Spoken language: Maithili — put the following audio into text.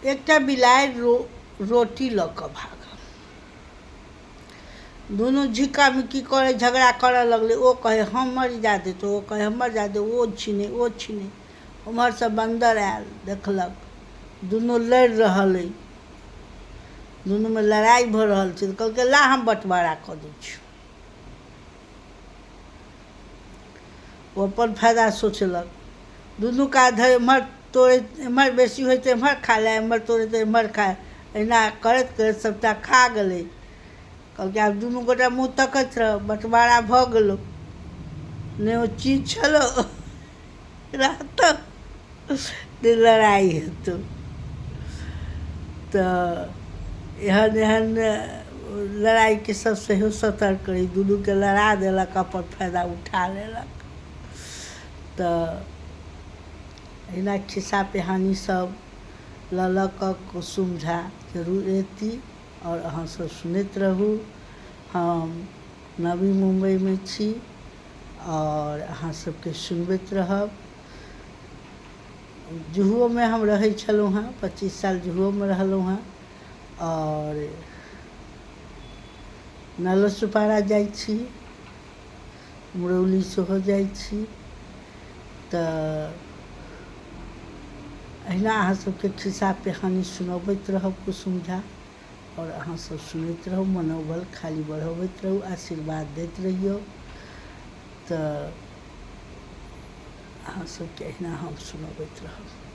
एकटा बिलाड़ि रोटी लऽ कऽ भागल। दुनू झिक्का-मिक्की करै झगड़ा करऽ लगलै। ओ कहै हमर जादे तऽ ओ कहै हमर जादे। ओ छीनै ओ छीनै। ओम्हरसँ बन्दर आयल, देखलक दुनू लड़ि रहल अइ, दुनूमे लड़ाइ भऽ रहल छै, तऽ कहलकै ला हम बँटवारा कऽ दै छियौ। ओ अपन फायदा सोचलक। दुनू कात धरि एम्हर तोड़ैत एम्हर बेसी होइ तऽ एम्हर खा लए, एम्हर तोड़ै तऽ एम्हर खाय। एहिना करैत करैत सभटा खा गेलै। कहलकै आब दुनू गोटा मुँह तकैत रह, बँटवारा भऽ गेलौ। नहि ओ चीज छलौ रहतौ, नहि लड़ाइ हेतौ। तऽ एहन एहन लड़ाइके सब सेहो सतर्क रही। दुनूके लड़ा देलक, अपन फायदा उठा लेलक। तऽ एहिना खिस्सा पिहानी सब लऽ लऽ कऽ कुसुम झा जरूर अयती आओर अहाँ सब सुनैत रहू। हम नवी मुम्बईमे छी आओर अहाँ सबके सुनबैत रहब। जुहुओमे हम रहै छलहुँ हेँ, 25 साल जुहुओमे रहलहुँ हेँ आओर नलसुपारा जाइ छी, मुरौली सेहो जाइ छी। तऽ एहिना अहाँ सबके खिस्सा पिहानी सुनबैत रहब कुसुम झा आओर अहाँ सब सुनैत रहू, मनोबल खाली बढ़बैत रहू, आशीर्वाद दैत रहियौ। तऽ अहाँ सबके एहिना हम सुनबैत रहब।